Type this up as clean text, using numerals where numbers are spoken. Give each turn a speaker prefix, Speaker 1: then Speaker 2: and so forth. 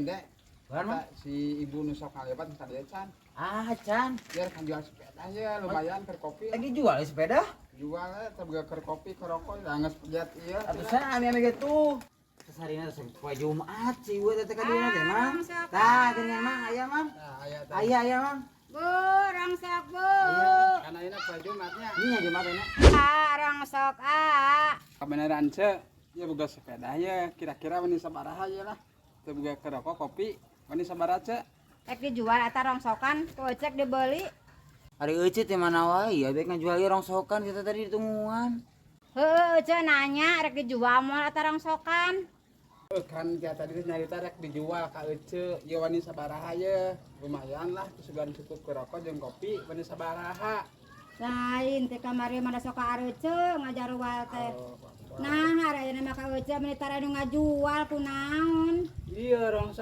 Speaker 1: Ende.
Speaker 2: Bukan, Mang?
Speaker 1: Si ibu nu sok ngaliwat ka dieu can.
Speaker 2: Ah, can.
Speaker 1: Biar kan jual sepeda ya, lumayan keur kopi.
Speaker 2: Lagi jual ya sepeda?
Speaker 1: Jual ya, teu boga keur kopi, keur rokok, da geus pegat ieu.
Speaker 2: Atuh sana ame gitu. Sesarina teh poe Jumat si ieu teh ka dieu teh, Mang.
Speaker 3: Rongsokan.
Speaker 2: Tah, geuning, Mang, aya, Mang.
Speaker 1: Nah, aya teh.
Speaker 2: Aya aya, Mang.
Speaker 3: Bu, rongsok, Bu.
Speaker 1: Kan ayeuna poe Jumatnya.
Speaker 2: Ini ya Jumat enak.
Speaker 3: Ah, rongsok, ah.
Speaker 1: Kebenaran ce, ya boga sepeda ya, kira-kira wani sabaraha ya lah. Teu boga keur rokok, kopi, wani sabaraha, Ce?
Speaker 3: Rek dijual atau rongsokan, ku cek dibeli.
Speaker 2: Ari Ece teh mana wae ya, baik ngajual ieu rongsokan kita tadi ditungguan.
Speaker 3: Heuh, Ece nanya rek dijual moal atau rongsokan.
Speaker 1: Eh, kan dia tadi teh nyarita rek dijual ka Ece, ieu wani sabaraha ye. Lumayan lah, sugan cukup keur rokok jeung kopi, wani sabaraha.
Speaker 3: Lain teh kamari mana sok ka Arece ngajarual teh.
Speaker 1: Oh,
Speaker 3: Nah, hari ayeuna mah ka Ece meni tara nu ngajual kunaon.
Speaker 1: Iya, rongsok.